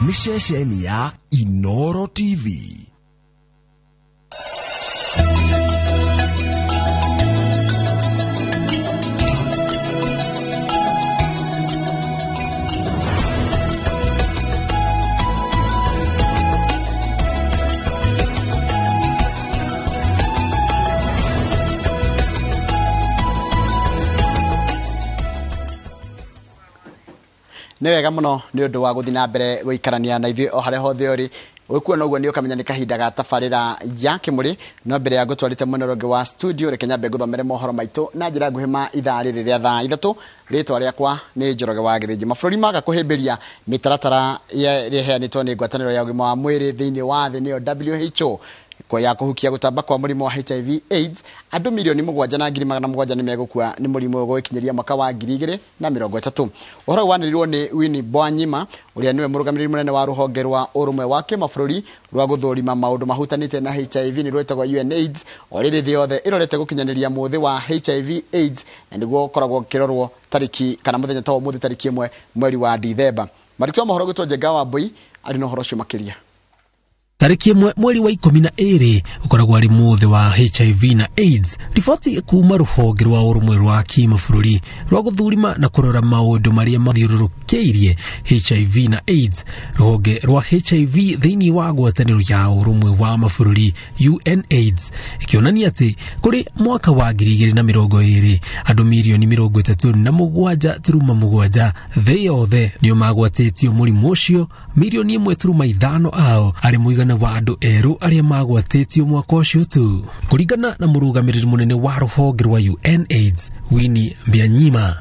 Nĩ ceceni ya Inoro TV. Nĩ wega mũno nĩ ũndũ wa gũthiĩ na mbere gũikarania na ithuĩ o harĩa hothe ũrĩ. Ũkuona ũguo nĩ ũkamenya nĩ kahinda ga tabarĩra ya Kĩmũrĩ. No mbere ya ngũtwarĩte mwena ũrĩa ũngĩ wa studio, reke nyambe ngũthomere mohoro maitũ na njĩra nguhĩ ma ithaa rĩrĩ rĩa thaa 3. Rĩtwa rĩakwa nĩ Njoroge wa Gĩthĩnji. Mabũrũri maga kũhĩmbĩria mĩtaratara ĩrĩa ĩheanĩtwo nĩ ngwatanĩro ya ũgima wa mwĩrĩ thĩinĩ wa thĩ, nĩyo WHO, ya kũhukia gũtamba kwa mũrimũ wa HIV AIDS, andũ 7,700,000 nĩ megũkua nĩ mũrimũ ũyũ gũgĩkinyĩria mwaka wa 2030. Ũhoro ũyũ wanĩrĩirwo nĩ Winnie Byanyima, ũrĩa nĩwe mũrũgamĩrĩri mũnene wa rũhonge rwa ũrũmwe wa kĩmabũrũri rwa gũthũrima maũndũ mahutanĩte na HIV, nĩ rwĩtagwo UNAIDS. O rĩrĩ thĩ yothe ĩrorete gũkinyanĩria mũthĩ wa HIV AIDS, na nĩguo ũkoragwo ũkĩrorwo tarĩki kana mũthenya ta ũmũthĩ tarĩki 1 mweri wa Dithemba. Marĩtwa mohoro gwĩtwo Njenga wa Mbui arĩ na ũhoro ũcio makĩria. Tarĩki 1 mweri wa 12 ũkoragwo arĩ mũthĩ wa HIV na AIDS. Riboti kuma rũhonge rwa ũrũmwe rwa kĩmabũrũri rwa gũthurima na kũrora maũndũ marĩa mathiũrũrũkĩirie HIV na AIDS, rũhonge rwa HIV thĩinĩ wa ngwatanĩro ya ũrũmwe wa mabũrũri UNAIDS, ĩkĩonania atĩ kũrĩ mwaka wa 2020 andũ mirioni 37.7 thĩ yothe nĩo magwatĩtio mũrimũ ũcio, mirioni 1.5 ao arĩ mũigana wa andũ erũ arĩa magwatĩtio mwaka ũcio tu. Kũringana na mũrũgamĩrĩri mũnene wa rũhonge rwa UNAIDS Winnie Byanyima,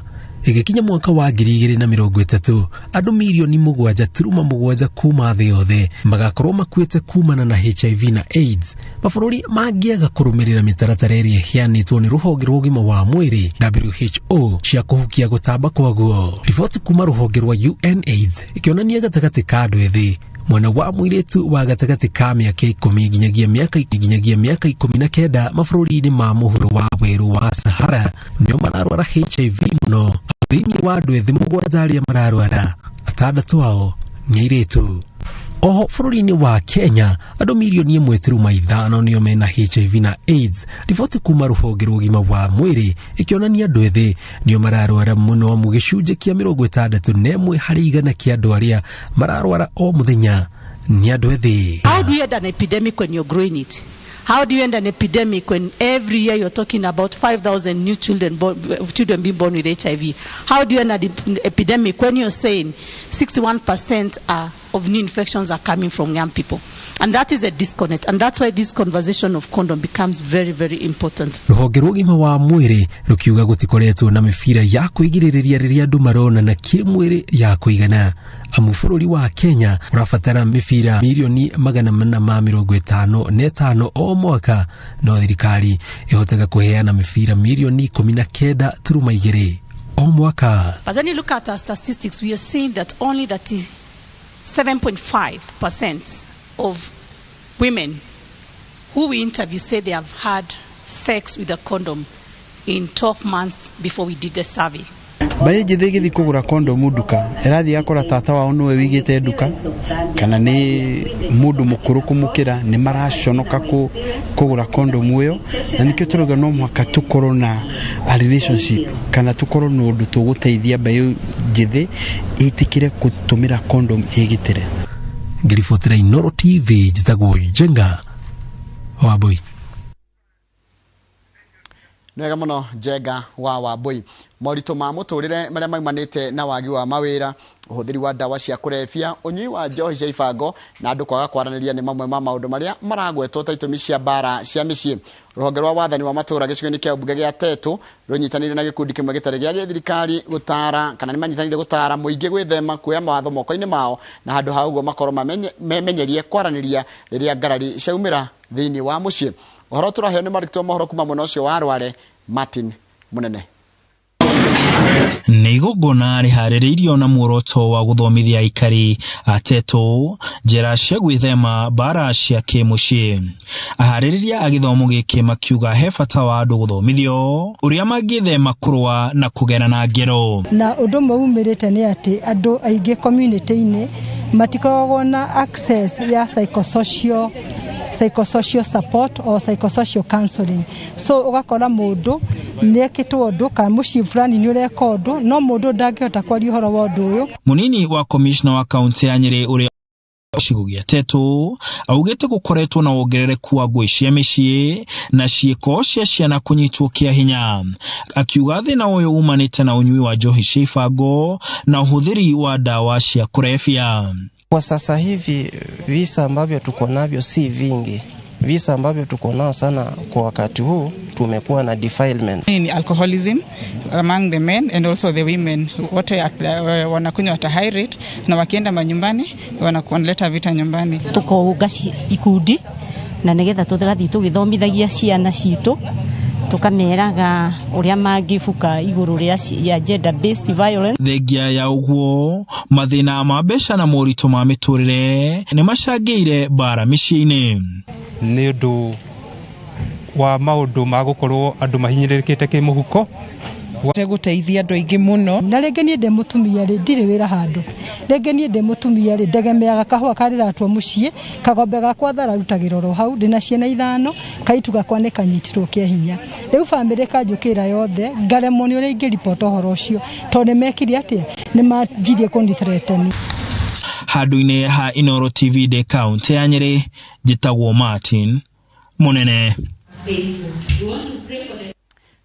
ĩgĩkinya mwaka wa 2030 andũ mirioni 7.7 kuma thĩ yothe magakorwo makuĩte kumana na HIV na AIDS. Mabũrũri mangĩaga kũrũmĩrĩra mĩtaratara ĩrĩa ĩheanĩtwo nĩ rũhonge rwa ũgima wa mwĩrĩ WHO cia kũhukia gũtamba kwaguo. Riboti kuma rũhonge rwa UNAIDS ĩkĩonania gatagatĩ ka andũ ethĩ mwena wa mũirĩtu wa gatagatĩ ka mĩaka 10 nginyagia mĩaka 19 mabũrũri-inĩ ma mũhuro wa werũ wa Sahara nĩo mararwara HIV mũno. Thĩinĩ wa andũ ethĩ 7 arĩa mararwara, 6 ao nĩ airĩtu. Oho bũrũri-inĩ wa Kenya andũ mirioni 1.5 nĩo mena HIV na AIDS. Riboti kuma rũhonge rwa ũgima wa mwĩrĩ ĩkĩonania andũ ethĩ nĩo mararwara mũno, amu gĩcunjĩ kĩa 61 harĩ igana kĩa andũ arĩa mararwara o mũthenya nĩ andũ ethĩ. How do you end an epidemic when you're growing it? How do you end an epidemic when every year you're talking about 5,000 new children being born with HIV? How do you end an epidemic when you're saying 61% of new infections are coming from young people? And that is a disconnect, and that's why this conversation of condom becomes very, very important. Rũhonge rwa ũgima wa mwĩrĩ rũkiuga gũtikoretwo na mĩbira ya kwĩgirĩrĩria rĩrĩa andũ maronana kĩmwĩrĩ ya kũigana, amu bũrũri wa Kenya ũrabatara mĩbira mirioni 455 o mwaka, no thirikari ĩhotaga kũheana mĩbira mirioni 19.2 o mwaka. But when you look at our statistics, we are seeing that only 37.5% of women who we interview say they have had sex with a condom in 12 months before we did the survey. Mbaĩ njĩthĩ ĩgĩthiĩ kũgũra kondomu nduka ĩrathiĩ akora tata wao nĩwe wĩigĩte nduka kana nĩ mũndũ mũkũrũ kũmũkĩra, nĩ maraconoka kũgũra kondomu ĩyo, na nĩkĩo tũrauga no mũhaka tũkorwo na a relationship kana tũkorwo na ũndũ tũgũteithia mbaĩ njĩthĩ ĩtĩkĩre gũtũmĩra kondomu ĩgitĩre. Ngĩribotera Inoro TV, njĩtagwo Njenga wa Mbui. Nĩ wega mũno Njenga wa Wambui. Moritũ ma mũtũrĩre marĩa maumanĩte na wagi wa mawĩra, ũhũthĩri wa ndawa cia kũrebia, ũnyui wa njohi cia ibango na andũ kwaga kwaranĩria nĩ mamwe ma maũndũ marĩa maragwetwo ta itũmi cia mbara cia mĩciĩ. Rũhonge rwa wathani wa matũũra gĩcigo-inĩ kĩa mbunge gĩa Tetu rũnyitanĩire na gĩkundi kĩmwe gĩtarĩ gĩa gĩthirikari gũtara kana nĩ manyitanĩire gũtara mũingĩ gwĩthema kuoya mawatho moko-inĩ mao, na handũ ha ũguo makorwo memenyerie kwaranĩria rĩrĩa ngarari ciaumĩra thĩinĩ wa mũciĩ. Ũhoro tũraheo nĩ marutwo mohoro kuma mwena ũcio wa Rware, Martin Munene. Nĩ igongona rĩharĩrĩirio na muoroto wa gũthomithia aikari a Tetu njĩra cia gwĩthema mbara cia kĩmũciĩ. Aharĩrĩria a gĩthomo gĩkĩ makiuga he bata wa andũ gũthomithio ũrĩa mangĩthema kũrũa na kũgerana ngero. Na ũndũ ũmwe umĩrĩte nĩ atĩ andũ aingĩ community-inĩ Matikoragwo na access ya psychosocial support or psychosocial counseling. So ũgakora mũndũ nĩekĩtwo ũndũ kana mũciĩ fulani nĩ ũreka ũndũ, no mũndũ ndangĩhota kwaria ũhoro wa ũndũ ũyũ. Munini wa komishna wa kaunti ya Nyeri ũrĩa gĩcigo gĩa Tetu augĩte gũkoretwo na wongerereku wa ngũĩ cia mĩciĩ na ciĩko cia ciana kũnyitwo kĩa hinya, akiuga thĩna ũyũ umanĩte na ũnyui wa njohi cia ibango na ũhũthĩri wa ndawa cia kũrebia. Kwa sasa hivi visa ambavyo tuko navyo si vingi. Visa ambavyo tuko nao sana kwa wakati huu, tumekuwa na defilement. Ni alcoholism among the men and also the women. Wote wanakunywa at a high rate, na wakienda manyumbani wanaleta vita nyumbani. Tukounga ikundi na nigetha tũgathiĩ tũgĩthomithagia ciana citũ, tũkameraga ũrĩa mangĩbuka igũrũ rĩa gender based violence. Thengia ya ũguo, mathĩna ma mbeca na moritũ ma mĩtũrĩre nĩ macangĩire mbara mĩciĩ-inĩ. Nĩ ũndũ wa maũndũ ma gũkorwo andũ mahinyĩrĩrĩkĩte kĩmũhuko. Gũteithia andũ aingĩ mũno. Na rĩngĩ niĩ ndĩ mũtumia rĩ, ndirĩ wĩra handũ. Rĩngĩ niĩ ndĩ mũtumia rĩ, ndegemeaga kahũa karĩratwo mũciĩ, kagombe gakwa thararutagĩra oro hau, ndĩna ciana 5, kaitu gakwa nĩ kanyitirwo kĩa hinya. Rĩu bamĩrĩ kanjũkĩra yothe, ngaremwo nĩ ũrĩa ingĩribota ũhoro ũcio, tondũ nĩ mekire atĩa? Nĩ manjirie kũni threaten. Handũ-inĩ ha Inooro TV ndĩ kaunti ya Nyeri, njĩtagwo Martin Munene.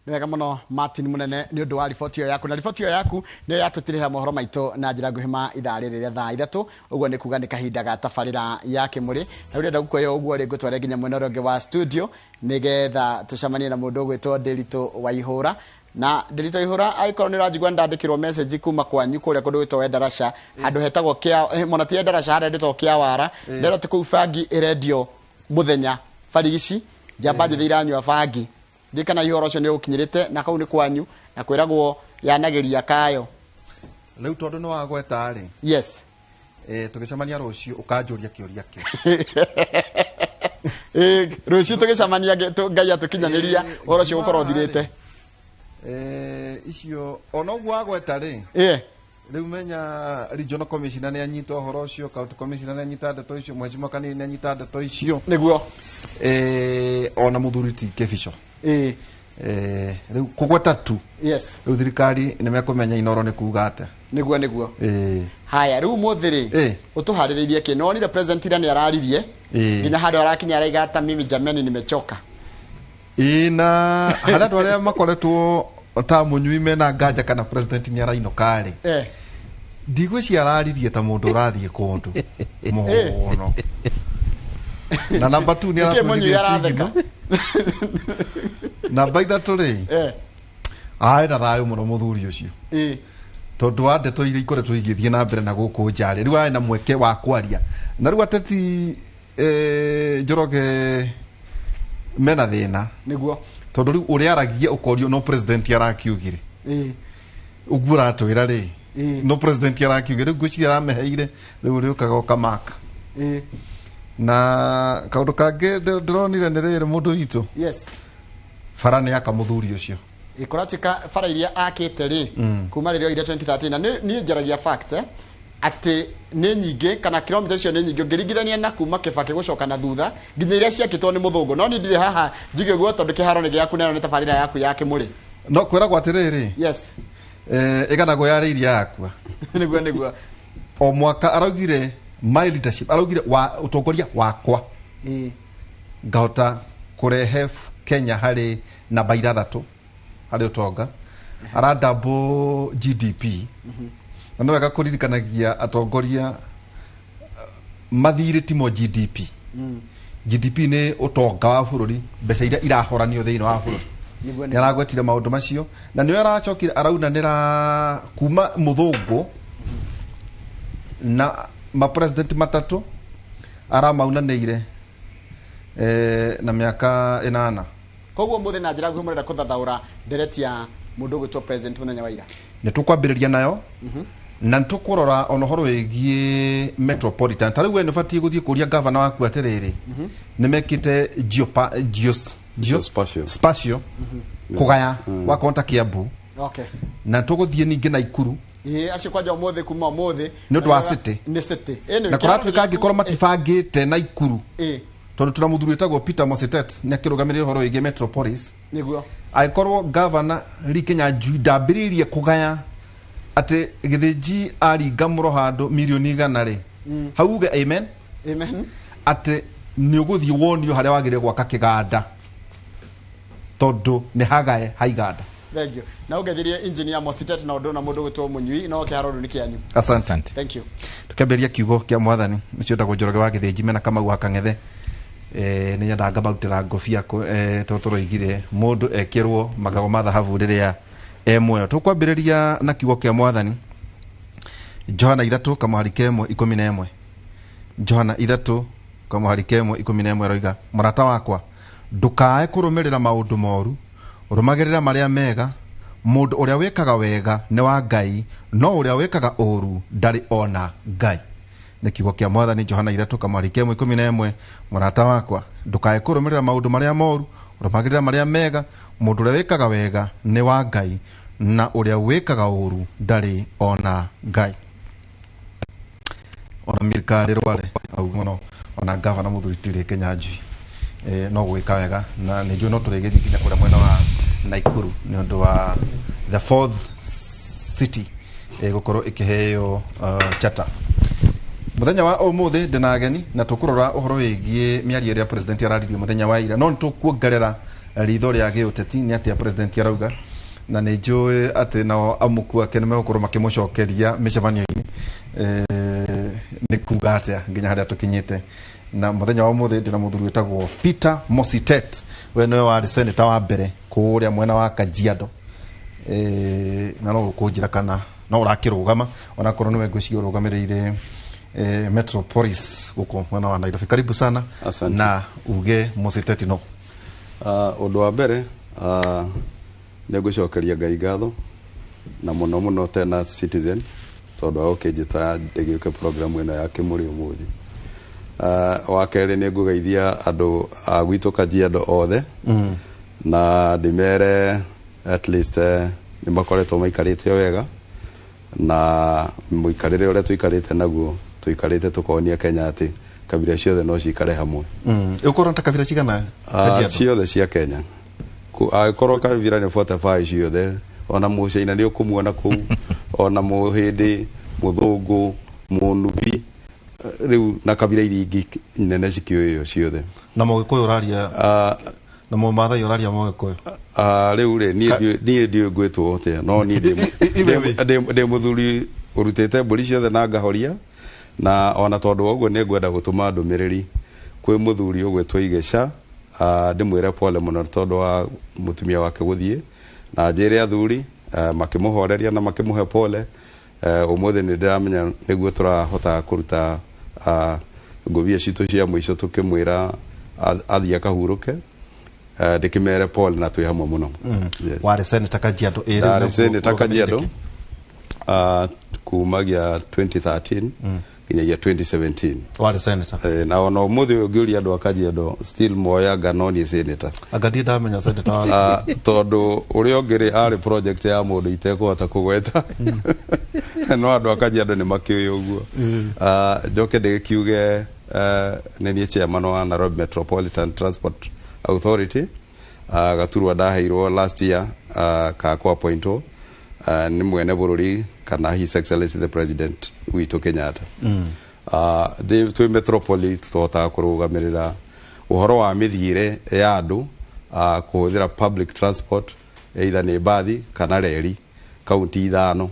Nĩ wega mũno Martin Munene nĩ ũndũ wa riboti ĩyo yaku, na riboti ĩyo yaku nĩyo yatũtirĩra mohoro maitũ na njĩra nguhĩ ma ithaa rĩrĩ rĩa thaa 3. Ũguo nĩ kuga nĩ kahinda ga tabarĩra ya Kĩmũrĩ, na rĩu ndĩrenda gũkuoya ũguo rĩ, ngũtware nginya mwena ũrĩa ũngĩ wa studio nĩgetha tũcemanie na mũndũ ũgwĩtwo Ndĩritũ Waihũra. Na Ndĩritũ Waihũra, angĩkorwo nĩ ũranjigua, nĩndandĩkĩrwo message kuma kwanyu kũrĩa kũndũ gwĩtwo Endarasha, handũ hetagwo kĩa mona ti Endarasha, harĩa hetagwo Kĩawara. Ndĩrona atĩ kũu bangi ĩrendio mũthenya barigici, njamba njĩthĩ iranyua bangi. Ndiũĩ kana ũhoro ũcio nĩ ũkinyĩrĩte na kau nĩ kwanyu, na kwĩragwo yanagĩria kayo. Rĩu tondũ nĩ wagweta rĩ, yes, tũgĩcemania rũciũ ũkanjũria kĩũria kĩu. Rũciũ tũgĩcemania Ngai atũkinyanĩria ũhoro ũcio ũgũkorwo ũthirĩte. Icio ona ũguo wagweta rĩ, rĩu menya regional commissioner nĩ anyita ũhoro ũcio, county commissioner nĩ anyita ndeto icio, mheshimiwa Kanini nĩ anyita ndeto icio. Nĩguo. Ona mũthuri ti Kĩbico. Rĩu kũgweta tu. Yes. Rĩu thirikari nĩ mekũmenya Inooro nĩ kuga atĩa. Nĩguo, nĩguo. Haya, rĩu ũmũthĩ rĩ, ũtũharĩrĩirie kĩ? Nĩwonire president ira nĩ araririe nginya handũ arakinya araiga ata mimi jameni nimechoka. Na harĩa andũ arĩa makoretwo ta mũnyui mena nganja kana president nĩ arainũka rĩ, ndigwĩciria araririe ta mũndũ ũrathiĩ kũndũ mũno. Na namba 2 nĩ aratwĩrire signal. Namba 3 rĩ, arĩ na thayũ mũno mũthuri ũcio, tondũ wa ndeto iria ikoretwo igĩthiĩ na mbere na gũkũ nja rĩ, rĩu arĩ na mweke wa kwaria. Na rĩu ateti Njoroge mena thĩna. Nĩguo. Tondũ rĩu ũrĩa aragia ũkorio no president arakiugire. Ũguo ũratwĩra rĩ, no president arakiugire, rĩu ngwĩciria arameheire, rĩu ũrĩũkaga ũkamaka. Na kaũndũ kangĩ ndĩronire nĩ rĩrĩ mũndũ witũ. Yes. Bara nĩ aka mũthuri ũcio. Kũratuĩka bara iria akĩte rĩ, kuma rĩrĩa oire 2013, na niĩ njaragia fact atĩ nĩ nyingĩ, kana kilomita icio nĩ nyingĩ ũngĩringithania na kuma Kĩbakĩ gũcoka na thutha nginya iria ciakĩtwo nĩ mũthũngũ. No niĩ ndirĩ haha njuge ũguo tondũ kĩharo nĩ gĩaku na ĩno nĩ tabarĩra yaku ya Kĩmũrĩ. No kwĩragwo atĩrĩrĩ, yes, ĩganagwo yarĩirie yakua. Nĩguo, nĩguo. O mwaka araugire my leadership, araugire wa ũtongoria wakwa ngahota kũrehe Kenya harĩ namba 6 harĩ ũtonga, aradouble GDP. Na nĩ wega kũririkanagia atongoria mathirĩ timo GDP. GDP nĩ ũtonga wa bũrũri, mbeca iria irahoranio thĩinĩ wa bũrũri. Nĩ aragwetire maũndũ macio, na nĩwe aracokire araunanĩra kuma mũthũngũ na mapresident matatũ aramaunanĩire na mĩaka 8. Koguo mũthĩ na njĩra nguhĩ mũrenda kũthathaũra ndereti ya mũndũ ũgwĩtwo president mũthenya wa ira. Nĩ tũkwambĩrĩria nayo, na nĩ tũkũrora ona ũhoro wĩgiĩ metropolitan. Ta rĩu we nĩ ũbatiĩ gũthiĩ kũria gavana waku atĩrĩrĩ, nĩ mekĩte geospatial kũgaya wakorwo ta Kiambu. Okay. Na tũgũthiĩ ningĩ Naikuru Ĩĩ, acio kwanja ũmũthĩ, kuma ũmũthĩ. Nĩ ũndũ wa city. Nĩ city. Anyway, Na kũratuĩka angĩkorwo matibangĩte Naikuru, tondũ tũna mũthuri wĩtagwo Peter Mositet, nĩ akĩrũgamĩrĩire ũhoro wĩgiĩ Metropolis. Angĩkorwo gavana Lee Kinyanjui ndambĩrĩirie kũgaya atĩ Gĩthĩnji aringa mũro handũ mirioni 100 rĩ, hau uge amen. Amen. Atĩ nĩ ũgũthiĩ wonio harĩa wagĩrĩire gwaka kĩganda, tondũ nĩ hagae ha iganda. Thank you. Na ũngethirie Engineer Mositet na ũndũ na mũndũ gwĩtwo Mũnyui no kĩharo rĩu nĩ kĩanyu. Asante. Thank you. Tukĩambĩrĩria kiugo kĩa mwathani, ũcio wĩtagwo Njoroge wa Gĩthĩnji mena Kamau wa Kang'ethe, nĩ nyendaga ngamarutĩra ngobia tondũ tũroigire mũndũ ekĩrwo magego ma thahabu rĩrĩa e muoyo. Tũkwambĩrĩria na kiugo kĩa mwathani, Johana 3:11. Johana 3:11 aroiga, mũrata wakwa, ndũkae kũrũmĩrĩra maũndũ moru, rũmagĩrĩra marĩa mega. Mũndũ ũrĩa wĩkaga wega nĩ wa Ngai, no ũrĩa wĩkaga ũru ndarĩ ona Ngai. Nĩ kiugo kĩa mwathani, Johana 3:11. Mũrata wakwa, ndũkae kũrũmĩrĩra maũndũ marĩa moru, rũmagĩrĩra marĩa mega. Mũndũ ũrĩa wĩkaga wega nĩ wa Ngai, na ũrĩa wĩkaga ũru ndarĩ ona Ngai. Ona Milka Rĩrware au mũno, ona gavana mũthuri Tiri Kinyanjui, no gwĩka wega, na nĩ njũĩ no tũrĩgĩthiĩ nginya kũrĩa mwena wa Naikuru nĩ ũndũ wa the fourth city gũkorwo ĩkĩheo charter. Mũthenya wa ũmũthĩ ndĩna ageni na tũkũrora ũhoro wĩgiĩ mĩario ĩrĩa president araririe mũthenya wa ira, no nĩ tũkuongerera ritho rĩa gĩũteti nĩ atĩa president arauga, na nĩ njũĩ atĩ nao amuku ake nĩ megũkorwo makĩmũcokeria mĩcemanio-inĩ, nĩ kuga atĩa nginya harĩa tũkinyĩte. Na mũthenya wa ũmũthĩ ndĩna mũthuri wĩtagwo Peter Mositet, we nĩwe warĩ senator wa mbere kũrĩa mwena wa Kajiado, na no ũkũnjĩra kana no ũrakĩrũgama onakorwo nĩwe ngwĩciria ũrũgamĩrĩire Metropolis gũkũ mwena wa Nairobi. Karibu sana. Asante. Na uge Mositet no. Ũndũ wa mbere, nĩ ngũcokeria Ngai ngatho na mũno mũno tena Citizen tondũ wa gũkĩnjĩta ndĩgĩũke program ĩno ya Kĩmũrĩ ũmũthĩ. Wa kerĩ, nĩ ngũgeithia andũ a gwitũ Kajiado othe na ndĩmere at least nĩ makoretwo maikarĩte o wega, na mũikarĩre ũrĩa tũikarĩte naguo, tũikarĩte tũkonia Kenya atĩ kabira ciothe no cikare hamwe. Ũkorwo ta kabira cigana Kajiado? Ciothe cia Kenya. Angĩkorwo kabira nĩ 45 ciothe, ona mũcaina nĩ ũkũmuona kũu, ona mũhĩndĩ, mũthũngũ, mũnubi, rĩu na kabira iria ingĩ nene cikĩũĩo ciothe. Na mũgĩkũyũ ũraria, na mũmathai ũraria mũgĩkũyũ? Rĩu rĩ, niĩ ndiũĩ ngwĩtwo atĩa, no niĩ ndĩ mũthuri ũrutĩte mbũri ciothe na ngahoria, na ona tondũ wa ũguo nĩ ngwenda gũtũma ndũmĩrĩri kwĩ mũthuri ũgwĩtwo Igeca, ndĩmwĩre pole mũno tondũ wa mũtumia wake gũthiĩ, na njĩre athuri makĩmũhoreria na makĩmũhe pole. Ũmũthĩ nĩ ndĩramenya nĩguo tũrahota kũruta ngũbia citũ cia mũico tũkĩmwĩra athiĩ akahurũke. Ndĩkĩmere pole na twĩ hamwe mũno. Yes. Warĩ senator Kajiado, ĩ, rĩu Ndarĩ senator ũrũgamĩrĩire Kajiado, kĩ? Kumagia 2013 nginyagia 2017. Warĩ senator. Na ona ũmũthĩ ũyũ ũngĩũria andũ a Kajiado still moyaga no niĩ senator. Anga ndirĩ ndamenya senator wa Tondũ ũrĩa ũngĩ rĩ arĩ project ya mũndũ itekũhota kũgweta, no andũ a Kajiado nĩ makĩũĩ ũguo. Njoke ndĩgĩkiuge, nĩ niĩ chairman wa Nairobi Metropolitan Transport Authority. Gaturwa ndaheirwo last year, ka kũ-appointwo nĩ mwene bũrũri kana His Excellency the President witũ Kenyatta. Twĩ Metropoli tũhotaga kũrũgamĩrĩra ũhoro wa mĩthiĩre ya andũ, kũhũthĩra public transport, either nĩ mbathi kana reri, kaunti ithano: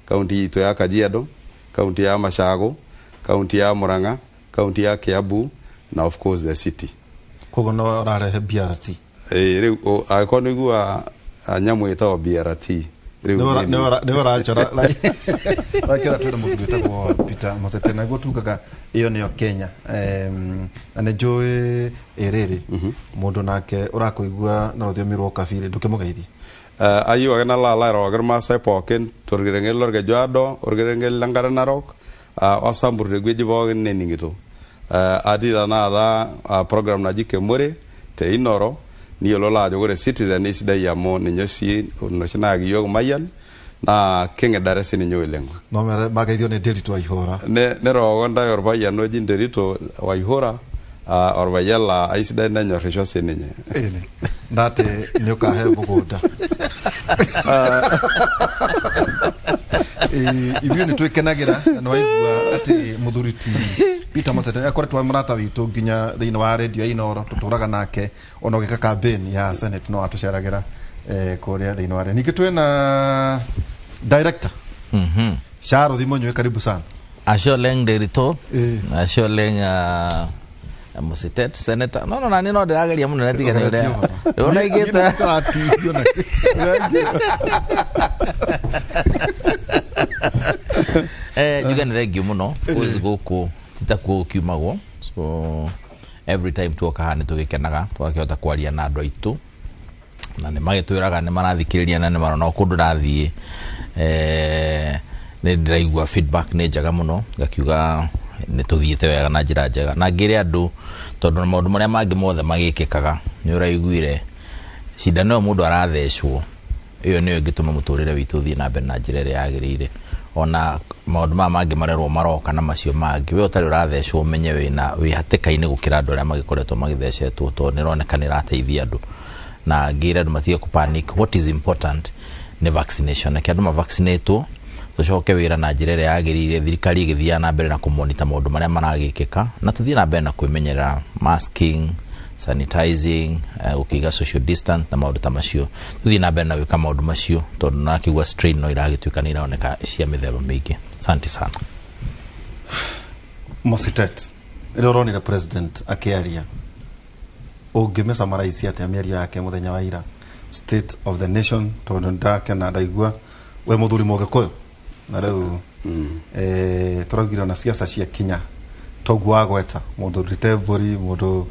kaunti itũ ya Kajiado, kaunti ya Machago, kaunti ya Murang'a, kaunti ya Kiambu na of course the city. Koguo no ũrarehe BRT? Ĩĩ, rĩu angĩkorwo nĩ ũiguaga nyamũ ĩtagwo BRT rĩu nĩwe ũrachora rakĩra. Twĩna mũthuri wĩtagwo Peter Mosete, naguo tugaga ĩyo nĩyo Kenya. Na nĩ njũĩ ĩrĩrĩ mũndũ nake ũrakũigua na rũthiomi rwa ũkabiri, ndũkĩmũgeithie. Ayieu ake nalo alo airoroki irmaasai pookin torkerenket lorkeju aado, orkerenket lenkare narok, osambur tewueji pookin nening'ito. Atii tenakata program naji Kemore te Inooro, niyiololo ajo ore Citizen eisidai amu ninye oshi inoshi nayaki iyiok Mayian. Naa king'edare sininye oleng. No mageithio nĩ Nderitu Waihũra. Niroroki ntae orpayian oji Nderito Waihura, orpayian laa aisidai nenyorrisho sininye. Ĩni ndate nĩ ũkahe mũgũnda. Ithuĩ nĩ twĩkenagĩra na nĩ waigua atĩ mũthuri ti Peter Motete nĩ akoretwo arĩ mũrata witũ nginya thĩinĩ wa radio ya Inoro, tũtũraga nake ona ũgĩka campaign ya Senate no atũceragĩra kũrĩa thĩinĩ wa radio. Ningĩ twĩna director Sharo Thimunywe, karibu sana. Ashe oleng Nderito, ashe oleng Mositet senator. No no nani no ndĩrageria mũno na tiga nĩ ũrĩa ũraigĩte. Njuge nĩ thengiũ mũno. Of course gũkũ ti ta kuo gũkiumagwo, so every time tuoka haha nĩ tũgĩkenaga tũgakĩhota kwaria na andũ aitũ na nĩ magĩtwĩraga nĩ marathikĩrĩria na nĩ marona o kũndũ ndathiĩ, nĩ ndĩraigua feedback nĩ njega mũno, ngakiuga nĩ tũthiĩte wega na njĩra njega na ngĩre andũ tondũ maũndũ marĩa mangĩ mothe magĩkĩkaga nĩ ũraiguire cindano ĩyo mũndũ arathecwo ĩyo nĩyo ĩngĩtũma mũtũrĩre witũ ũthiĩ na mbere na njĩra ĩrĩa yagĩrĩire. Ona maũndũ maya mangĩ marerwo maroka na macio mangĩ we ũtarĩ ũrathecwo ũmenye wĩna wĩ hatĩka-inĩ gũkĩra andũ arĩa magĩkoretwo magĩthecetwo tondũ nĩ ĩroneka nĩ ĩrateithia andũ na ngĩre andũ matige kũ-panic. What is important nĩ vaccination, reke andũ mavaccinatwo tũcoke wĩra na njĩra ĩrĩa yagĩrĩire, thirikari ĩgĩthiaga na mbere na kũmonita maũndũ marĩa maragĩkĩka na tũthiĩ na mbere na kwĩmenyerera masking, sanitizing, gũkĩiga social distance na maũndũ ta macio. Tũthiĩ na mbere na gwĩka maũndũ macio tondũ nakĩigua strain no iragĩtuĩka nĩ iraoneka cia mĩthemba mĩingĩ. Asante sana. Mositet, rĩrĩa ũronire president akĩaria ũngĩmĩsummarize atĩa mĩario yake mũthenya wa ira, state of the nation? Tondũ ndakena ndaigua we mũthuri mũgĩkũyũ na rĩu tũraugire ona siasa cia kinya toguo wagweta mũndũ ũrutĩte mbũri mũndũ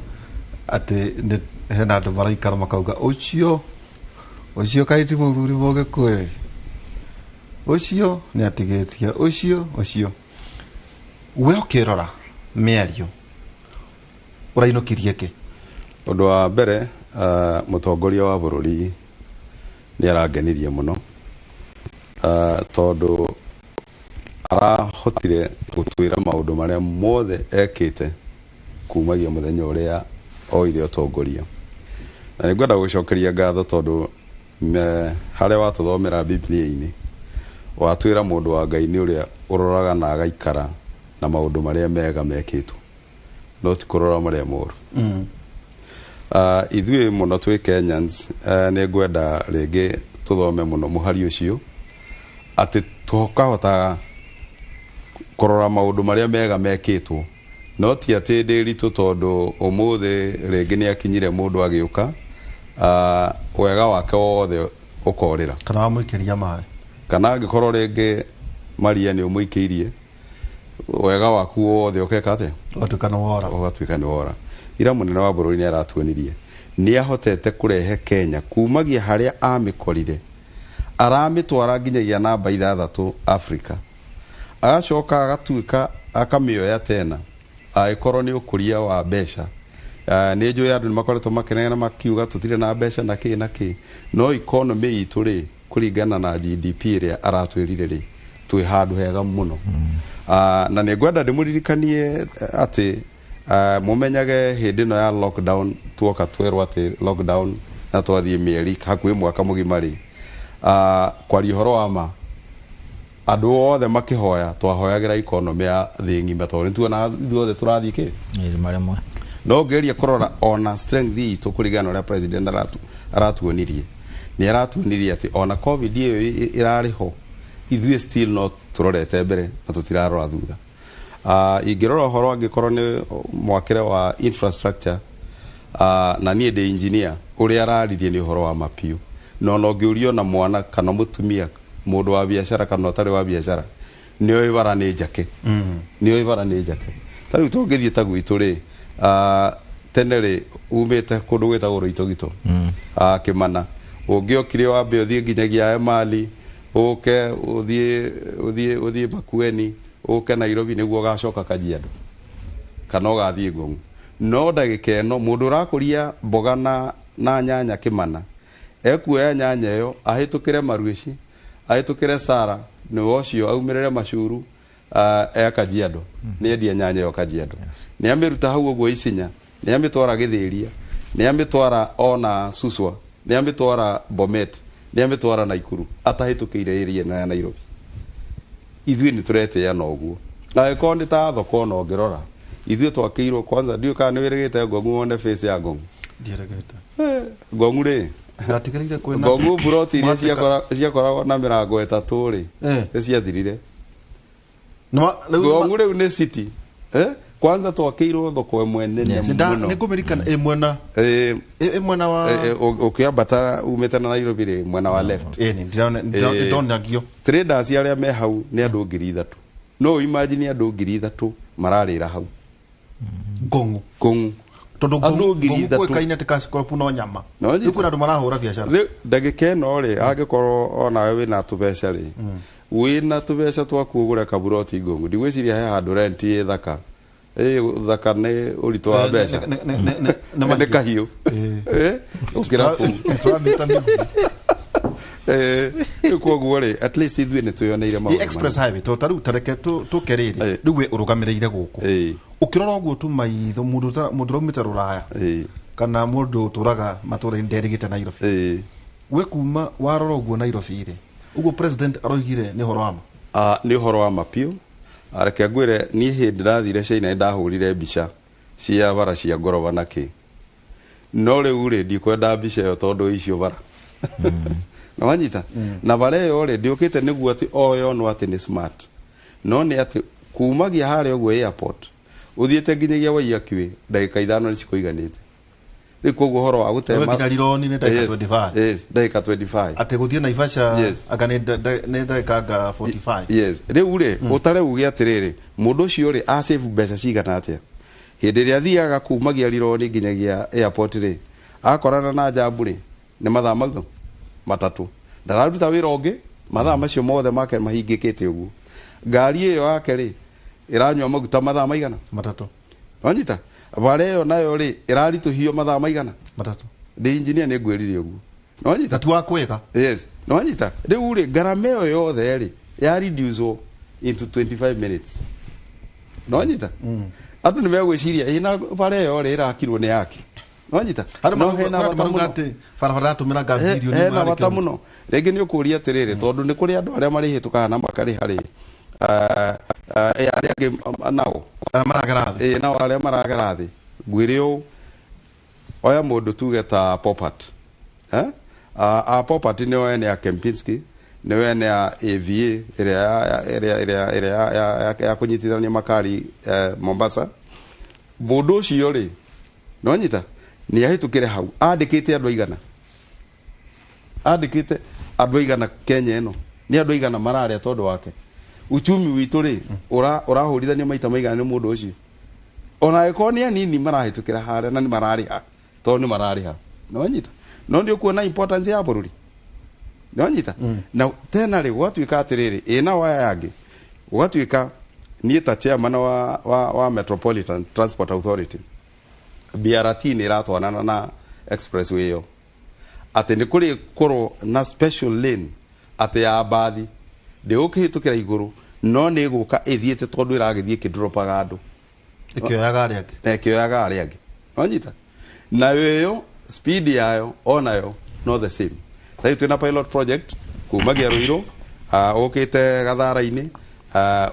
atĩ nĩ hena andũ maraikara makauga ũcio ũcio kaĩ ti mũthuri mũgĩkũyũ, ũcio nĩ atigĩtie ũcio ũcio. We ũkĩrora mĩario ũrainũkirie kĩ? Ũndũ wa mbere, mũtongoria wa bũrũri nĩ arangenirie mũno, tondũ arahotire gũtwĩra maũndũ marĩa mothe ekĩte kumagia mũthenya ũrĩa oire ũtongoria. Na nĩ ngwenda gũcokeria ngatho tondũ harĩa watũthomera Biblia-inĩ watwĩra mũndũ wa Ngai nĩ ũrĩa ũroraga na agaikara na maũndũ marĩa mega mekĩtwo, no ti kũrora marĩa moru. Ithuĩ mũno twĩ Kenyans, nĩ ngwenda rĩngĩ tũthome mũno mũhari ũcio atĩ tũkahota kũrora maũndũ marĩa mega mekĩtwo, no ti atĩ Nderitu tondũ ũmũthĩ rĩngĩ nĩ akinyire mũndũ agĩũka, wega wake wothe ũkorĩra kana wamũikĩria maĩ, kana angĩkorwo rĩngĩ Maria nĩ ũmũikĩirie wega waku wothe ũkeka atĩa, ũgatuĩka nĩ wora, ũgatuĩka nĩ wora. Ira mũnene wa bũrũri nĩ aratuonirie nĩ ahotete kũrehe Kenya kumagia harĩa amĩkorire aramĩtwara nginyagia namba 6 Africa, agacoka agatuĩka akamĩoya tena angĩkorwo nĩ ũkũria wa mbeca. Nĩ njũĩ andũ nĩ makoretwo makĩnegena makiuga tũtirĩ na mbeca na kĩ na kĩ, no economy itũ rĩ kũringana na GDP ĩrĩa aratwĩrire rĩ twĩ handũ hega mũno. Na nĩ ngwenda ndĩmũririkanie atĩ mũmenyage hĩndĩ ĩno ya lockdown tuoka twerwo atĩ lockdown na twathiĩ mĩeri hakuhĩ mwaka mũgima rĩ, kwaria ũhoro wa ma andũ othe makĩhoya twahoyagĩra economy ya thĩ ng'ima tondũ nĩ tuonaga ithuothe tũrathiĩ kĩ irima rĩmwe. No ngeria kũrora ona strength itũ kũringana na ũrĩa president aratuonirie, nĩ aratuonirie atĩ ona covid ĩyo ĩrarĩ ho ithuĩ still no tũrorete mbere na tũtirarora thutha. Ingĩrora ũhoro angĩkorwo nĩ mwakĩre wa infrastructure, na niĩ ndĩ engineer, ũrĩa araririe nĩ ũhoro wa mapiũ, no no ngĩũrio na mwana kana mũtumia mũndũ wa biacara kana ũtarĩ wa biacara nĩ oĩ bara nĩ njake, nĩ oĩ bara nĩ njake. Ta rĩu tũngĩthiĩ ta gwitũ rĩ, tene rĩ umĩte kũndũ gwĩtagwo Rũitogito, Kĩmana, ũngĩokire wambe ũthiĩ nginyagia Emali, ũke ũthiĩ Makueni, ũke Nairobi nĩguo ũgacoka Kajiado kana ũgathiĩ Ngong. No ndagĩka ĩno mũndũ ũrakũria mboga na nyanya Kĩmana ekuoya nyanya ĩyo ahĩtũkĩre Maruici, Ahĩtũkĩre Sara nĩwe ũcio aumĩrĩre Macuru e Kajiado nĩ endia nyanya ĩyo Kajiado nĩ amĩruta hau ũguo Isinya nĩ amĩtwara Gĩthĩria nĩ amĩtwara ona Suswa nĩ amĩtwara Bomet nĩ amĩtwara Naikuru atahĩtũkĩire area ĩno ya Nairobi. Ithuĩ nĩ tũretĩĩa na ũguo na angĩkorwo nĩ ta thoko ona ũngĩrora ithuĩ twakĩirwo kwanza ndiũĩ kana nĩ wĩrĩgĩte Ngong'u wone face ya Ngong'u. Ndiĩrĩgĩte. Ngong'u rĩ Ndatigĩrĩire kwĩna Ngong'u buroti iria Mwatĩka- ciakoragwo na mĩrango ĩtatũ rĩ nĩ ciathirire. Ngong'u rĩu nĩ city kwanza twakĩirwo thoko ĩmwe nene mũno. Nĩ ngũmĩririkana ĩ mwena ĩ mwena wa Ũkĩambata umĩte na Nairobi rĩ mwena wa left. Ĩ nĩ ndonagio. Traders arĩa me hau nĩ andũ 3,000. No imagine andũ 3,000 mararĩra hau. Ngong'u. Ngong'u. Tondũ Andũ ngiri Ngong'u ithatũ. kũĩkaine atĩ cash crop no nyama. No Rĩu kwĩna andũ marahũra biacara. Rĩu ndagĩka ĩno rĩ angĩkorwo onawe wĩna tũbeca rĩ wĩna tũbeca twaku ũgũre kaburoti Ngong'u ndigwĩciria he handũ rent ĩ thaka ĩ thaka nĩ ũritũ wa mbeca nĩ kahiũ ũkĩra kũu. Tũramĩta mĩguĩ. Rĩu koguo rĩ at least ithuĩ nĩ twĩyoneire Ĩ maũndũ express manene. highway tondũ ta rĩu tareke tũke rĩrĩ rĩu we ũrũgamĩrĩire gũkũ ũkĩrora ũguo tu maitho mũndũ ũraumĩte rũraya kana mũndũ ũtũraga matũra-inĩ nderĩgĩte Nairobi we kuma warora ũguo Nairobi rĩ ũguo president aroigire nĩ ũhoro wa ma. Nĩ ũhoro wa ma biũ. Reke ngwĩre niĩ hĩndĩ ndathire China nĩ ndahũrire mbica cia bara cia ngoroba na kĩ no rĩu rĩ ndikwenda mbica ĩyo tondũ icio bara na wanyita na bara ĩyo rĩ ndĩũkĩte nĩguo atĩ o yonwo atĩ nĩ smart no nĩ atĩ kumagia harĩa ũguo airport ũthiĩte nginyagia Waiyaki ndagĩka 5 nĩ cikũiganĩte. Rĩu koguo ũhoro wa gũtema Rĩu nginya Rironi nĩ ndagĩka Yes, 25. yes, ndagĩka 25 atĩ gũthiĩ Naivasha Yes. anga nĩ ndagĩka anga 45. Yes rĩu rĩ ũtare uge atĩrĩrĩ mũndũ ũcio rĩ a save mbeca cigana atĩa hĩndĩ ĩrĩa athiaga kumagia Rironi nginyagia airport rĩ akorana na jambu rĩ nĩ mathaa mau matatũ ndararuta wĩra ũngĩ mathaa macio mothe make mahingĩkĩte ũguo ngari ĩyo yake rĩ ĩranyua maguta mathaa maigana matatũ wanyita bara ĩyo nayo rĩ ĩraritũhio mathaa maigana matatũ ndĩ engineer nĩ ngwĩrire ũguo nĩwanyita ti wa kwĩga. Yes nĩwanyita rĩu rĩ ngarama ĩyo yothe rĩ ya reduce into 25 minutes nĩwanyita andũ nĩ megwĩciria ĩ na bara ĩyo rĩ ĩrakirwo nĩ yake nĩwanyita Andũ no hena andũ bata marauga mũno atĩ barabara ĩratũmĩra nga bilioni hena ĩmwe harĩ bata kilomita. mũno rĩngĩ nĩ ũkũria atĩrĩrĩ tondũ nĩ kũrĩ andũ arĩa marĩhĩtũkaga na makarĩha rĩ arĩa angĩ nao arĩa maragera thĩ nao arĩa maragera thĩ ngwĩre ũũ oya mũndũ tuge ta Popat a Popat nĩo ene a Kempinski nĩo ene a AVA ĩrĩa ya kũnyitithania makari Mombasa mũndũ ũcio rĩ nĩwanyita nĩ ahĩtũkĩre hau andĩkĩte andũ aigana andĩkĩte andũ aigana Kenya ĩno nĩ andũ aigana mararĩa tondũ wake uchumi witũ rĩ ũrahũrithanio maita maigana nĩ mũndũ ũcio ona angĩkorwo nĩ anini marahĩtũkĩra harĩa na nĩ mararĩha tondũ nĩ mararĩha nĩwanyita no nĩ ũkuona importance ya bũrũri nĩwanyita na tena rĩ gũgatuĩka atĩrĩrĩ ĩ nao aya angĩ gũgatuĩka niĩ ta chairman wa Metropolitan Transport Authority BRT nĩ ĩratwarana na expressway ĩyo atĩ nĩ kũrĩ korwo na special lane atĩ ya mbathi ndĩgũkĩhĩtũkĩra igũrũ no nĩ ĩgũka ĩthiĩte tondũ ĩragĩthiĩ ĩkĩndropaga andũ ĩkĩoyaga arĩa angĩ na ĩkĩoyaga arĩa angĩ nĩwanyita nayo ĩyo speed yayo onayo no the same thaa twĩna pilot project kumagia Ruiru ũkĩte Gathara-inĩ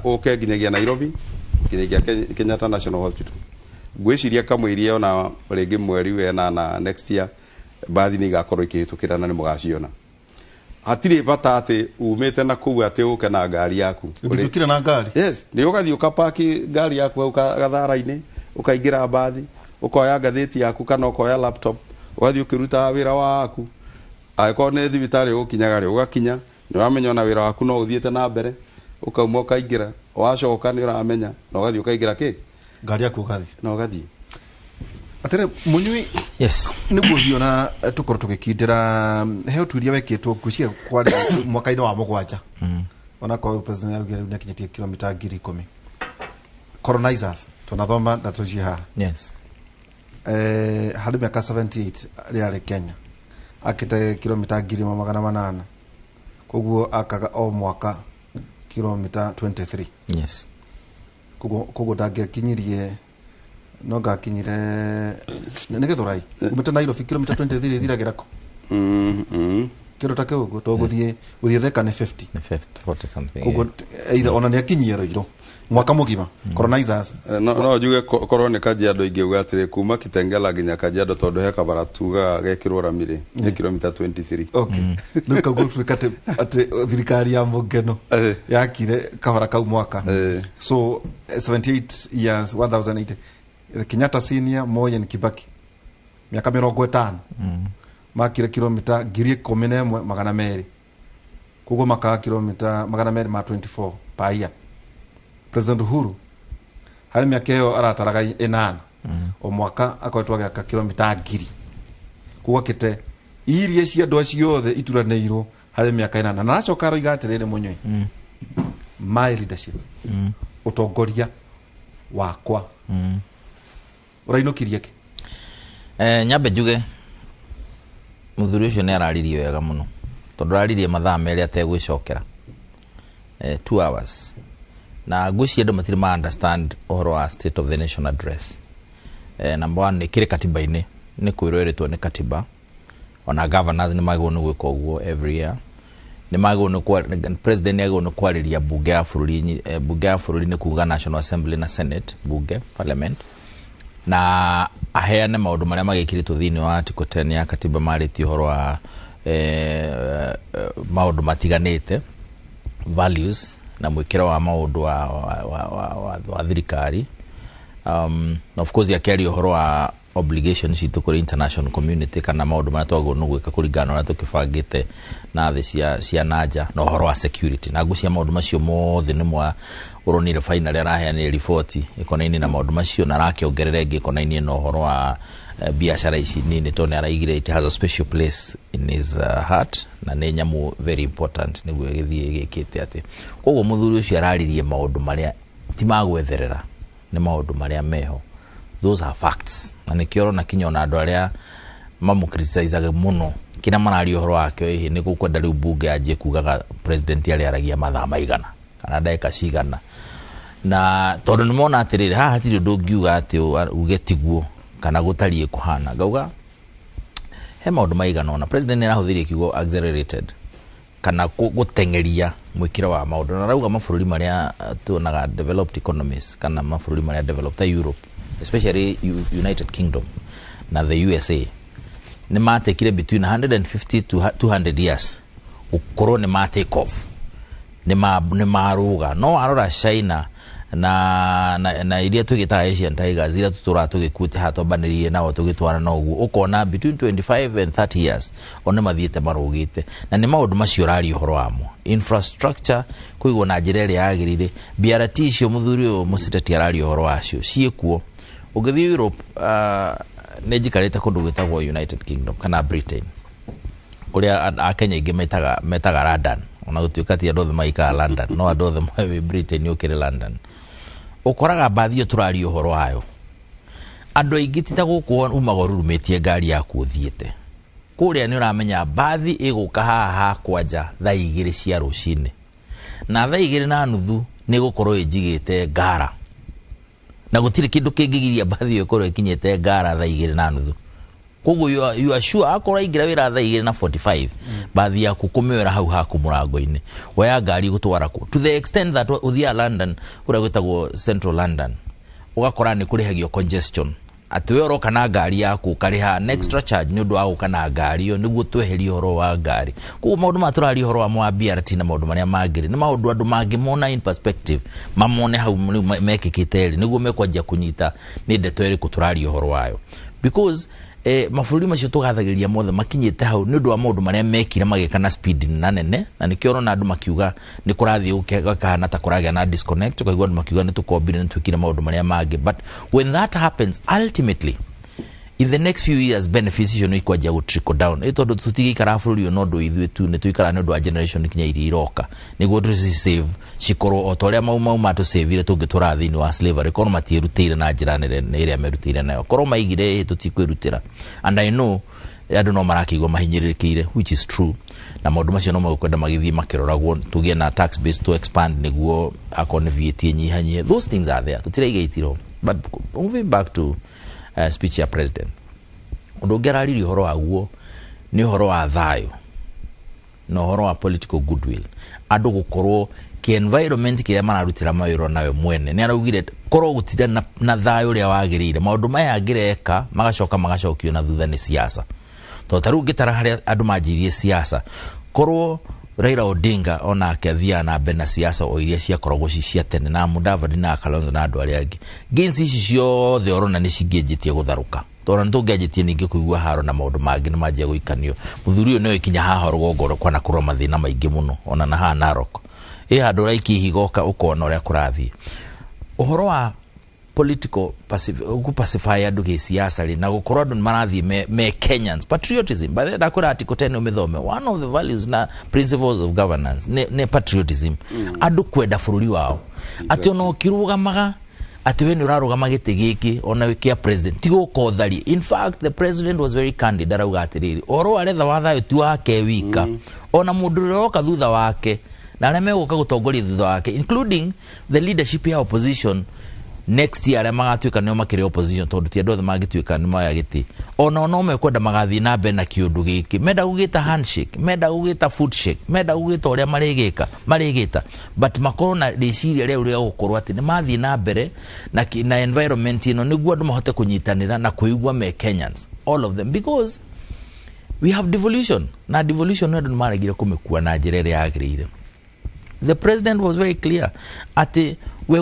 ũke nginyagia Nairobi nginyagia Kenyatta National Hospital ngwĩciria kamũiria ona rĩngĩ mweri wenana next year mbathi nĩ igakorwo ikĩhĩtũkĩra na nĩ mũgaciona hatirĩ bata atĩ umĩte na kũu atĩ ũke na ngari yaku Ũngĩthiũkire na ngari yes nĩ ũgathiĩ ũkapaki ngari yaku hau Gathara-inĩ ũkaingĩra mbathi ũkoya ngathĩti yaku kana ũkoya laptop ũgathiĩ ũkĩrutaga wĩra waku angĩkorwo nĩ thibitarĩ ũgũkinyaga rĩ ũgakinya nĩ ũramenya ona wĩra waku no ũthiĩte na mbere ũkauma ũkaingĩra wacoka nĩ ũramenya na ũgathiĩ ũkaingĩra kĩ ngari yaku ũgathiĩ na ũgathiĩ atĩrĩ mũnyui yes nĩguo hiyo na tũkorwo tũgĩkindĩra he ũtuĩria wekĩtwo ngwĩciria kwarĩ mwaka-inĩ wa 7 onakorwo president augire rĩu nĩakinyĩtie kilomita 10,000 colonizers tunathoma na tũciĩ haha yes harĩ mĩaka 78 rĩarĩ Kenya akĩte kilomita 1,800 Koguo akaga o mwaka kilomita 23. Yes. Koguo ndangĩakinyirie no ngakinyire nĩ Gĩthũrai umĩte Nairobi kilomita 23 ĩthiragĩra kũ? Kĩndũ ta kĩu ũguo, tondũ gũthiĩ Thika nĩ 50. Nĩ 50, 40 something. Koguo either ona nĩ akinyie Ruiru mwaka mũgima colonizers. No njuge korwo nĩ Kajiado ingĩuga atĩrĩ kuma Kitengela nginya Kajiado tondũ he kabara tugaga gekĩrwo rami rĩ nĩ kilomita 23. Okay. Rĩu kau gũtuĩka atĩ thirikari ya Mũngeno yakire kabara kau mwaka. So 78 years 1080 Kenyatta senior, Moi and Kibaki miaka 50 makire kilomita 11,200. Koguo makaga kilomita 224 per year. President Uhuru harĩ mĩaka ĩyo arataraga 8 o mwaka akoretwo agĩaka kilomita 1000. Koguo akĩte iria cia andũ acio othe ituranĩirwo harĩ mĩaka 8. Na aracoka aroiga atĩrĩrĩ mũnyui, my leadership, ũtongoria wakwa. Ũrainũkirie kĩ? Nyambe njuge mũthuri ũcio nĩ araririe wega mũno tondũ araririe mathaa merĩ ategwĩcokera, 2 hours. Na ngwĩciria andũ matirĩ ma understand ũhoro wa state of the nation address. Number one, nĩ kĩrĩ katiba-inĩ, nĩ kwĩrwo ĩrĩtwo nĩ katiba. Ona governors nĩ magĩrĩirwo nĩ gwĩka ũguo every year. Nĩ magĩrĩirwo nĩ president nĩ agĩrĩirwo nĩ kwarĩria bunge ya bũrũri, bunge ya bũrũri nĩ kuga National Assembly na Senate, bunge, parliament, na aheane maũndũ marĩa magĩkĩrĩtwo thĩinĩ wa article 10 ya katiba marĩtie ũhoro wa maũndũ matiganĩte, values na mwĩkĩro wa maũndũ wa thirikari. Na of course akĩaria ũhoro wa obligation citũ kũrĩ international community kana maũndũ marĩa twagĩrĩirwo nĩ gwĩka kũringana na ũrĩa tũkĩbangĩte na thĩ cia nanja na ũhoro wa security. Na ngwĩciria maũndũ macio mothe nĩ mwa ũronire finally araheanire riboti ĩkonainie na maũndũ macio na arakĩongerera ĩngĩ ĩkonainie na ũhoro wa biashara ici nini tondũ nĩ araigire it has a special place in his heart na nĩ nyamũ very important nĩguo ĩgĩthiĩ ĩgĩkĩte atĩ. Koguo mũthuri ũcio araririe maũndũ marĩa ti ma gwetherera, nĩ maũndũ marĩa meho. Those are facts. Na nĩkĩo ũrona kinya ona andũ arĩa mamũcriticizaga mũno kĩrĩa mararia ũhoro wake ĩhĩ nĩ gũkwenda rĩu bunge yanjie kugaga president arĩa aragia mathaa maigana kana ndagĩka cigana, na tondũ nĩ mona atĩrĩrĩ haha hatirĩ ũndũ ũngiuga atĩ uge tiguo kana gũtariĩ kũhana. Ngauga he maũndũ maigana ũna president nĩ arahũthĩrire kiugo accelerated kana gũteng'eria mwĩkĩro wa maũndũ, na arauga mabũrũri marĩa tuonaga developed economies kana mabũrũri marĩa developed ta Europe, especially United Kingdom na the USA, nĩ matekire between 150 to 200 years gũkorwo nĩ ma take off, nĩ marũga. No warora China na iria twĩgĩtaga Asian Tigers iria tũtũraga tũgĩkuĩte haha twambanĩrĩire nao tũgĩtwara na ũguo, ũkona between 25 and 30 years o nĩ mathiĩte marũgĩte. Na nĩ maũndũ macio ũraria ũhoro wamo, infrastructure kũigwo na njĩra ĩrĩa yagĩrĩire, BRT icio mũthuri ũyũ mũciteti araria ũhoro wacio ciĩkuo. Ũngĩthiĩ Europe, nĩ njikarĩte kũndũ gwĩtagwo United Kingdom kana Britain kũrĩa Akenya aingĩ metaga London, ona gũtuĩka ti andũ othe maikaraga London, no andũ othe moĩ Britain ũkĩrĩ London. Ũkoraga mbathi ĩyo tũraria ũhoro wayo, andũ aingĩ ti ta gũkũ umaga ũrurumĩtie ngari yaku ũthiĩte kũrĩa, nĩ ũramenya mbathi ĩgũka haha hakwa nja thaa 2 cia rũcinĩ, na thaa 2:30 nĩ ĩgũkorwo ĩnjigĩte ngara, na gũtirĩ kĩndũ kĩngĩgiria mbathi ĩyo ĩkorwo ĩkinyĩte ngara thaa 2:30. Koguo you are sure akorwo aingĩra wĩra thaa 2:45 mbathi yaku kũmĩoera hau haku mũrango-inĩ, woya ngari gũtwara kũ, to the extent that ũthiaga London kũrĩa gwĩtagwo Central London ũgakora nĩ kũrĩhagio congestion, atĩ we ũroka na ngari yaku ũkarĩha an extra charge nĩ ũndũ wa gũka na ngari ĩyo nĩguo tweherie ũhoro wa ngari. Koguo maũndũ maya tũraria ũhoro wamo wa BRT na maũndũ marĩa mangĩ rĩ, nĩ maũndũ andũ mangĩmona in perspective, mamone hau rĩu mekĩkĩte rĩ, nĩguo mekwanjia kũnyita nĩ ndeto ĩrĩkũ tũraria ũhoro wayo. Because mabũrũri macio tũgathagĩrĩria mothe makinyĩte hau nĩ ũndũ wa maũndũ marĩa mekire magĩka na speed na nene, na nĩkĩo ũrona andũ makiuga nĩ kũrathiĩ gũkahana ta kũragĩa na disconnect, ũkaigua andũ makiuga nĩ tũkombire nĩ twĩkire maũndũ marĩa mangĩ. But when that happens, ultimately in the next few years benefits icio nĩ ikwanjia gũ trickle down. Ĩ tondũ tũtigĩikaraga bũrũri ũyũ na ũndũ ithuĩ tu, nĩ tũikaraga nĩ ũndũ wa generation kinya iria iroka, nĩguo tũci save cikorwo o ta ũrĩa mau mau matũsavire tũngĩtũraga thĩinĩ wa slavery, korwo matiĩrutĩire na njĩra nene ĩrĩa merutĩire nayo, korwo maigire ĩ tũtikwĩrutĩra. And I know Andũ no marakĩigua mahinyĩrĩrĩkĩire, which is true, na maũndũ macio no megũkwenda magĩthiĩ makĩroragwo, tũgĩe na tax base to expand nĩguo akorwo nĩ VAT ĩnyihanyihie. Those things are there, tũtiraiga itiro. But moving back to speech ya president, ũndũ ũngĩ araririe ũhoro waguo nĩ ũhoro wa thayũ na ũhoro wa political goodwill, andũ gũkorwo kĩ environment kĩrĩa mararutĩra mawĩra nayo mwene. Nĩ araugire korwo gũtirĩ na thayũ ũrĩa wagĩrĩire, maũndũ maya angĩreka magacoka magacokio na thutha nĩ siasa, tondũ ta rĩu ngĩtara harĩa andũ manjirie siasa, korwo Raila Odinga onake athiaga na mbere na siasa o iria ciakoragwo ci cia tene na Mudavadi na Kalonzo na andũ arĩa angĩ, gains ici ciothe orona nĩ cingĩanjĩtie gũtharũka, tondũ nĩ tũngĩanjĩtie ningĩ kũigua haro na maũndũ mangĩ nĩ manjia gũikanio. Mũthuri ũyũ nĩwe kinya haha rũgongo kwanakorwo mathĩna maingĩ mũno, ona na haha Narok ĩ handũ ũraikia ihiga ũkona ũrĩa kũrathiĩ. Ũhoro wa political pacify andũ gĩsiasa rĩ, na gũkorwo andũ nĩ marathiĩ me Kenyans, patriotism. By the way, ndakwĩra article 10 ũmĩthome, one of the values na principles of governance nĩ patriotism, andũ kwenda bũrũri wao, atĩ ona ũkĩrũgamaga atĩ we nĩ ũrarũgama gĩtĩ gĩkĩ ona kĩa president ti gũka ũtharie. In fact, the president was very candid, arauga atĩrĩrĩ, ũhoro wa retha wa thayũ ti wake wika, ona mũndũ ũrĩa ũroka thutha wake na arĩa megũka gũtongoria thutha wake, including the leadership ya opposition next year, arĩa magatuĩka nĩo makĩrĩ opposition, tondũ ti andũ othe mangĩtuĩka nĩ moya gĩtĩ, ona no mekwenda magathiĩ na mbere na kĩũndũ gĩkĩ, menda gũgĩta handshake, menda gũgĩta footshake, menda gũgĩta ũrĩa marĩgĩka marĩgĩta, but makorwo na rĩciria rĩu rĩa gũkorwo atĩ nĩ mathiĩ na mbere na environment ĩno nĩguo andũ mahote kũnyitanĩra na kwĩigua me Kenyans, all of them, because we have devolution, na devolution andũ nĩ maregire kũmĩkua na njĩra ĩrĩa yagĩrĩire. The president was very clear atĩ we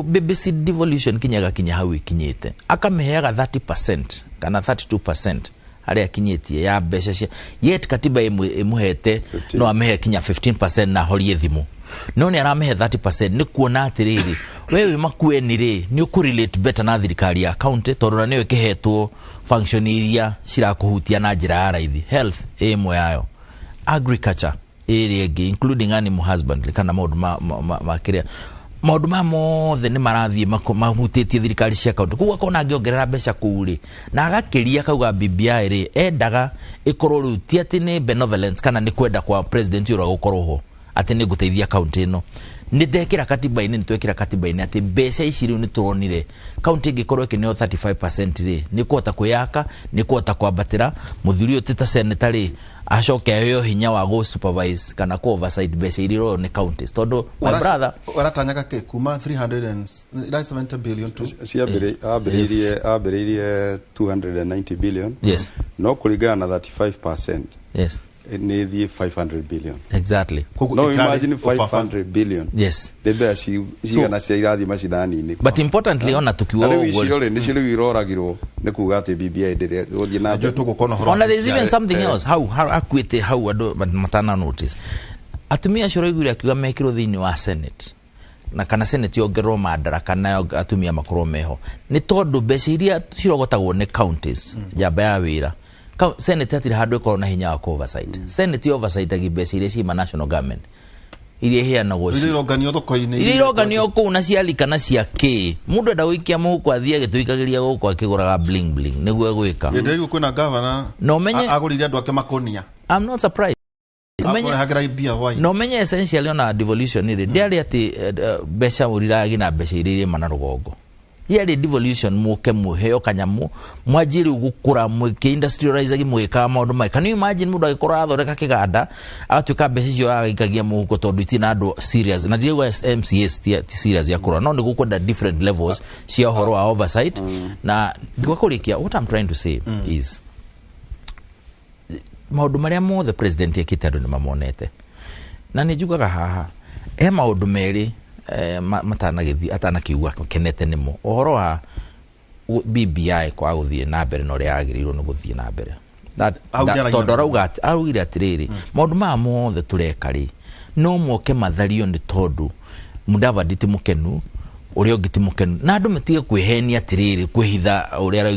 BBC devolution kinyaga kinya hau ikinyĩte, akamĩheaga 30% kana 32% harĩa akinyĩtie ya mbeca cia, yet katiba ĩmũhete no amĩhe kinya 15% na ahorie thimũ, no nĩ aramĩhe 30% nĩ kuona atĩrĩrĩ, we wĩ Makueni rĩ, nĩ ũkũrelate better na thirikari ya county, tondũ na nĩyo ĩkĩhetwo function iria cirakũhutia na njĩra ya raithi, health ĩ ĩmwe yayo, agriculture ĩrĩa ĩngĩ, including animal husbandry kana maũndũ ma kĩrĩa, maũndũ maya mothe nĩ marathiĩ mahutĩtie thirikari cia kaunti. Koguo akona angĩongerera mbeca kũu rĩ, na agakĩria akauga BBI rĩ endaga ĩkorwo rĩu ti atĩ nĩ benevolence kana nĩ kwenda kwa president ũrĩa gũkorwo ho atĩ nĩ ngũteithia kaunti ĩno, nĩ ndekĩra katiba-inĩ, nĩ twekĩra katiba-inĩ atĩ mbeca ici rĩu nĩ tũronire kaunti ĩngĩkorwo ĩkĩneo 35% rĩ, nĩ kũhota kwĩyaka, nĩ kũhota kwambatĩra. Mũthuri ũyũ ti ta senator rĩ, acoke aheo hinya wa gũ supervise kana kũ oversight mbeca iria iroywo nĩ counties, tondũ my brother Ũratanyaga kĩ kuma 370 billion to Ambĩrĩirie 290 billion. Yes. No kũringana na 35% Yes. nĩ thiĩ 500 billion. Exactly. No imagine 500 billion. Yes. Nĩ mbeca cigana cia irathiĩ macinani-inĩ. But importantly, ona tukiuga Na rĩu ũguo icio rĩ, nĩcio rĩu iroragirwo nĩ kuga atĩ BBI ndĩrĩ gũthiĩ na mbere. Ona there is even something else hau akuĩte hau andũ matana notice, atumia acio ũraiguire akiuga mekĩrwo thĩinĩ wa senate na kana senate yongererwo madaraka na atumia makorwo meho, nĩ tondũ mbeca iria cirogotagwo nĩ counties, njamba ya wĩra, senate hatirĩ handũ ĩkorwo na hinya wa kũ oversight. Senate oversight mbeca iria ciima national government iria iheanagwo Iria ironganio thoko-inĩ, iria ironganio kũu na ciarika na cia kĩ, mũndũ enda gũikia mũhuko athiĩ agĩtũikagĩria gũkũ akĩgũraga bling bling nĩguo egwĩka. Hĩndĩ ĩyo kwĩna governor Na ũmenye agũrĩire andũ ake makonia. I'm not surprised. Akũrehagĩra mbia hwaĩ. Na ũmenye essentially ona devolution rĩ, ndĩarĩ atĩ mbeca ũriragi na mbeca iria irĩma na rũgongo, yarĩ devolution mũke mũheo kanyamũ mwanjie rĩu gũkũra mũkĩ industrialize mũgĩkaga maũndũ maya. Can you imagine mũndũ agĩkorwo arathondeka kĩganda agatuĩka mbeca icio agĩikagia mũhuko tondũ itirĩ na andũ serious, na ndirauga MCAs ti serious ya kũrora, no nĩ gũkwenda different levels cia ũhoro wa oversight. Na ngĩũka kũrĩkia, what I'm trying to say is maũndũ marĩa mothe president ekĩte andũ nĩ mamonete, na nĩ njugaga haha he maũndũ merĩ matanagĩthiĩ atanakiuga kenete nĩmo, ũhoro wa BBI kwaga gũthiĩ na mbere na ũrĩa yagĩrĩirwo nĩ gũthiĩ na mbere, tondũ arauga araugire atĩrĩrĩ, maũndũ maya mothe tũreka rĩ no moke mathario nĩ tondũ Mudavadi ti mũkenu, ũrĩa ũngĩ ti mũkenu, na andũ matige kwĩhenia atĩrĩrĩ kwĩhitha ũrĩa.